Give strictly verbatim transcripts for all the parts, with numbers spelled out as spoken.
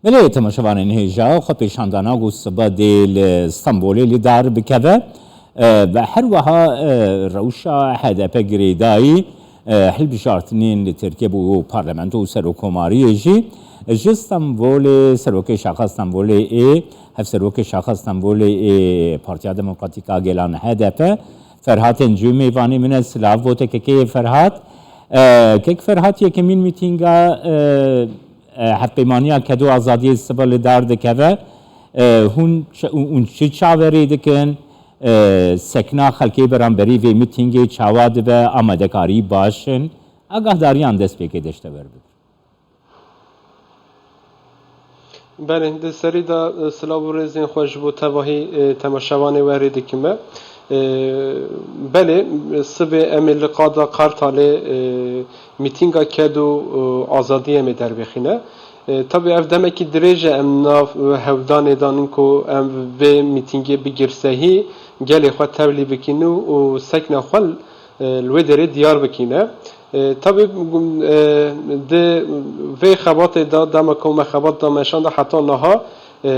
Belê, temaşevanên hêja, xwe pêşandana ku siba dê li Stenbolê li dar bikeve, e, ve her wiha, e, rewşa H D P girêdayî, e, hilbijartinên li Tirkiye bo parlamento û serokkomariyê jî, ji Stenbolê, serokê şaxa Stenbolê ê, hevserokê şaxa Stenbolê ê Partiya Demokratîk a Gelan H D P, Ferhatên Cû mêvanê min e. Silav bo te kekê Ferhat. E, kek Ferhat, yekemîn mîtînga, e, e, Hevpeymaniya Ked û Azadiyê siba li dar dikeve. E, hûn ç-, hûn çi çaverê dikin? E, sekna xelkê beramberî vê mîtîngê çawa dibe? Amadekarî baş in? Agahdariyan destpêkê de ji te wer bibin. Belê, di serî de, e, silav û rêzên xwe ji bo tevahî, e, temaşevanê we rê dikime. E, belê, sibê em ê li qada Qartalê, e, mîtînga Ked û, e, Azadiyê em ê derbêxîne. E, tabî ev demekî dirêj e em nav, e, hevdanê danin ku em vê mîtîngê bi girsehî gelê xwe tevlî bikîn û, û sekna xwe, e, li wê derê diyar bikîne. E, tabî, e, di vê xebatê de, dema ku me xebat da meşanda heta niha, e,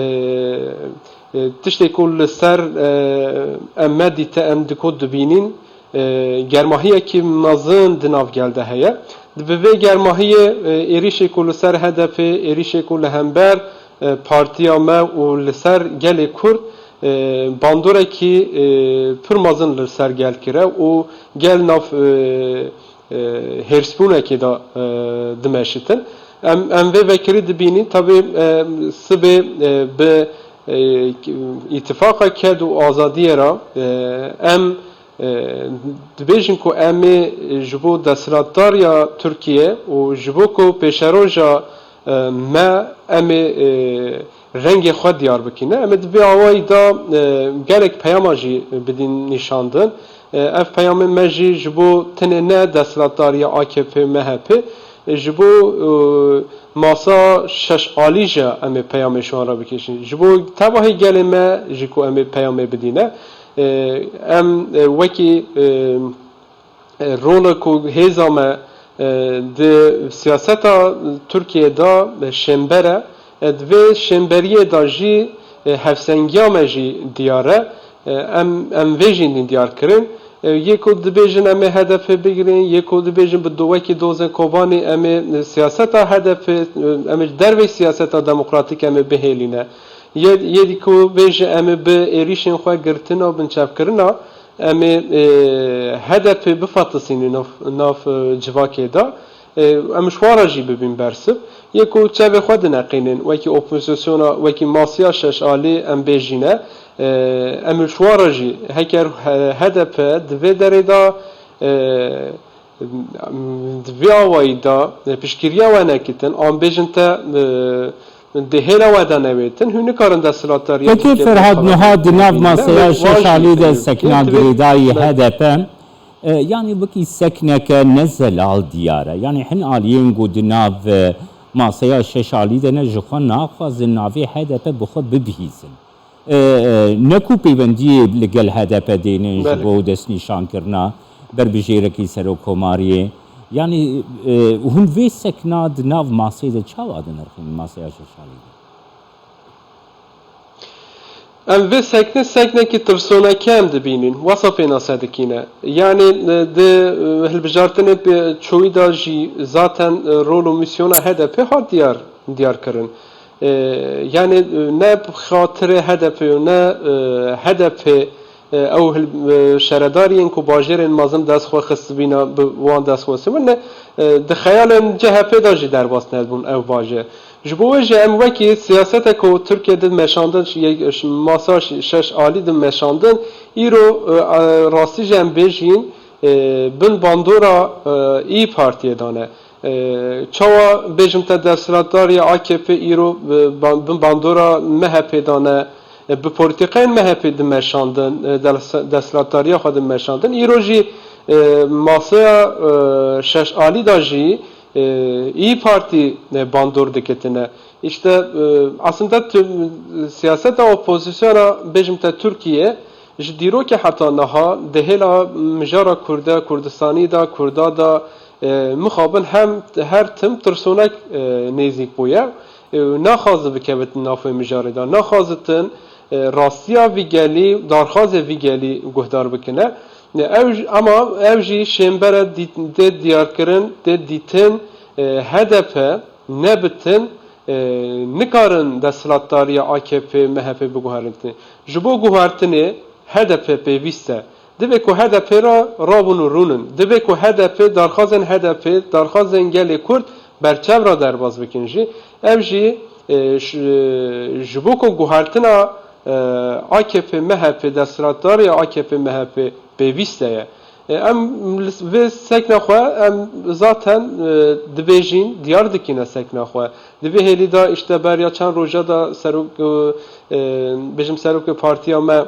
e, tiştê ku li ser, e, em me dîte, em di ku dibînîn, e, germahiyekî mezin di nav gel de heye. Di bi vê germahiyê, e, êrîşê ku li ser H D P, êrîşê ku li hember, e, partiya me û li ser gelê Kurd, e, bandorekî, e, pir mezin li ser gel kire û gel nav, e, e, hêrsbûnekê de, e, dimeşitin. Em, em vê vekirî dibînîn, tabî, e, sibê, e, bi, e, îtifaqa Ked û Azadiyê re, e, em, e, dibêjin ku em ê ji bo desthilatdariya Tirkiye û ji bo ku pêşeroja, e, me, em ê, e, rengê xwe diyar bikîne. Em ê di vê awayî de, e, gelek peyama jî bidîn nîşandin. E, ev peyamên me jî ji bo tenê ne desthilatdariya A K P M H P, e, ji bo, e, masa şeş alî jî em ê peyamê ji wan re bikişîn. Ji bo tevahî gelê me jî ku em ê peyamê bidîne. E, em, e, wekî, e, e, rola ku hêza me, e, di siyaseta Tirkiyê de, e, şênber e, e, di vê şênberiyê de jî, e, hevsengiya me jî diyar e. E, em, em vê jî diyar kirin. E, yê ku dibêjin em ê H D P bigirîn, yê ku dibêjin bi do-, wekî dozên Kobanî em ê siyaseta H D P, e, em ê ji dervê siyaseta demokratîk em ê bihêlîne. Yê, yê dî ku bêje em ê bi êrîşên xwe girtina û binçavkirina, em ê, e, H D P bifatisînin nav, nav, e, civakê de. E, em ji wan re jî bibîn bersiv. Yê ku çavê xwe dineqînin, wekî opozisyona, wekî masiya şeş alî em bêjîne, e, em ji wan re jî heker H-, H D P di vê derê de, e, di vê awayî de, e, piştgiriya we nekitin, an bêjin te, e, di hêla we de newêtin, hûn nikarin desthilatdariya Peki Tirkiye Ferhat, niha di nav masaya şeş alî de sekna girêdayî H D P, e, yanî wekî sekneke ne zelal diyar e. Yanî hin aliyên ku di nav, e, masaya şeş alî de ne, ji xwe naxwazin navê H D P bi xwe bibihîzin. E, e, ne ku peywendiyê li gel H D P dênin ji bo destnîşankirina berbijêrekî serokkomariyê. Yanî, e, hûn vê sekna di nav masê de çawa dinirxînin, masaya şeş alî de? Em vê sekne, seknekî tirsoneke em dibînin, wesa pênase dikîne. Yanî, e, di, e, hilbijartinê pê-, çoyî de jî zaten, e, rol û mîsyona H D P hat diyar, diyar kirin. E, yanî, e, ne bi xatirê H D P û ne, e, H D P, e, ew hil-, e, şaredariyên ku bajêrên mezin dest xwe xistibîne, bi wan dest xwe xistibûn, ne, e, di xeyalên C H P de jî derbas nebûn ew bajêr. Ji bo wê jî em wekî siyasete ku Tirkiye di meşandin, ş-, yek, ş-, masa ş-, şeş alî di meşandin, îro, e, e, rastî jî em bêjîn, e, bin bandora, e, İYİ Partiyê de ne. E, çawa bêjim te, desthilatdariya A K P îro, e, ban-, bin bandora M H P de ne, e, bi polîtîkayên M H P dimeşandin, e, des-, desthilatdariya xwe dimeşandin. Îro jî, e, masaya, e, şeş alî de jî, e, İYİ Partî, e, bandor dikitine. Îşte, e, aslında tu-, siyaseta opozisyona, bêjim te, Tirkiye, ji dîrokê heta niha di hêla mijara Kurde, Kurdistanî de, Kurda de, e, mixabin hem her tim tirsonek, e, nêzîk bûye. e, naxwaze bikevitin navê mijarê de, naxwazitin, e, rastiya vî gelî, darxazê vî gelî guhdar bikine. E, ew ji, ama ew jî şênbere dît-, dê diyarkirin, dê dîtin, e, H D P nebitin, e, nikarin desthilatdariya A K P, M H P biguherin. Ji bo guhertinê H D P pêwîst e. Divê ku H D P re rabin û rûnin. Divê ku H D P, darxazên H D P, darxazên gelê Kurd berçev re derbas bikin jî. Ev jî, e, ş-, ji bo ku guhertina, e, A K P M H P, desthilatdariya A K P M H P pêwîst e ye. E, em li s-, vê sekna xwe, em zaten, e, dibêjîn, diyar dikîne sekna xwe. Di vê hêlî de, îşte, beriya çend roja de serok, e, e, bêjim serokê partiya me,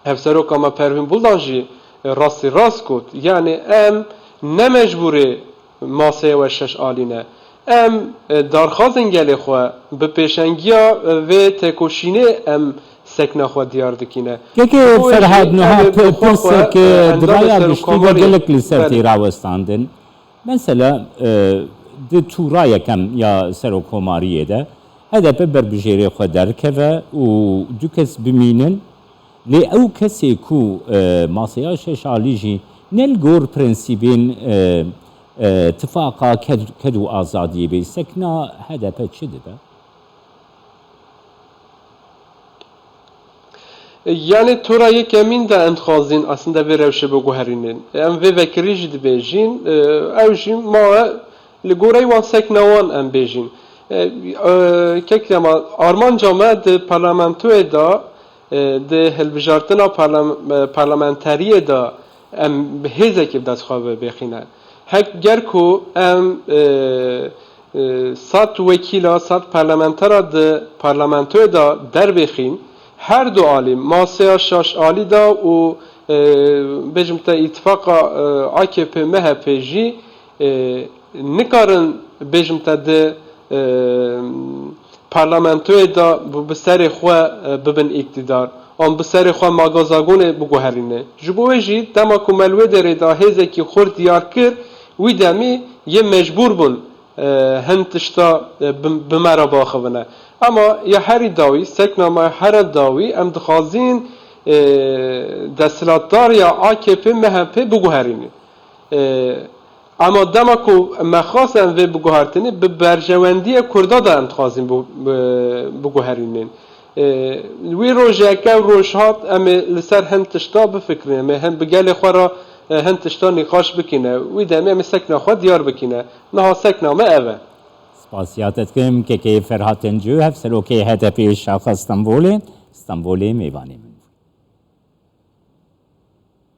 hevseroka me Pervîn Buldan jî, e, rastî rast got. Yanî em ne mecbûrê maseyê we şeş alî ne. Em, e, darxazên gelê xwe bi pêşengiya, e, vê têkoşînê em sekna xwe diyar dikîne. Kekê Ji bo wê jî Ferhad, niha em ê bi xwe pirsek, xwe, e, e, endamê di raya giştî de serokkomarê gelek li ser Belê. Tê rawestandin. Mesela, e, di tûra yekem ya serokkomariyê de H D P berbijêrê xwe derkeve û du kes bimînin. Lê ew kesê ku, e, maseya şeş alî jî ne li gor prensîbên, e, e, tifaqa ked, ked û azadiyê bê, sekna H D P çi dibe? Yani tura yekemîn de em dixwazîn aslında vê rewşê biguherînin. Em vê vekirî jî dibêjin, e, ew jî ma li goreyê wan sekna wan em bêjin. E, e, kek dema armanca me di parlamentoyê de, e, di hilbijartina parlam-, e, parlamenteriyê de em bi hêzekê bi dest xwe bibêxîne. Hek ger ku em, e, e, sed wekîla, sed parlamentera di parlamentoyê de derbêxîn, her du alî, maseya şaş alî de û, e, bêjim te îtifaqa, e, A K P M H P jî, e, nikarin bêjim te di, e, parlamentoyê de bi, bi serê xwe, e, bibin îktidar. An bi serê xwe magazagonê biguherîne. Ji bo wê jî dema ku me li wê derê de hêzekî xurt diyar kir, wî demî yê mecbûr bûn, e, hin tişta, e, bi, bi me re biaxivine. Ema ya herî dawî, sekna me here dawî, em dixwazîn, e, desthilatdariya A K P M H P biguherînin. E, Ema dema ku me xwest em vê biguhertinê, bi berjewendiyê Kurda de em dixwazin bi, bi, biguherînin. E, wî rojeke ew roj hat, em ê li ser hin tişta bifikirîne, em ê hin bi gelê xwe re, e, hin tişta nîqaş bikîne. Wî demê em ê sekna xwe diyar bikîne. Niha sekna me ev e. Spasiya te dikim, kekê Ferhat Encû, hevserokê H D P Şaxa Stenbolê, Stenbolê mêvanê min.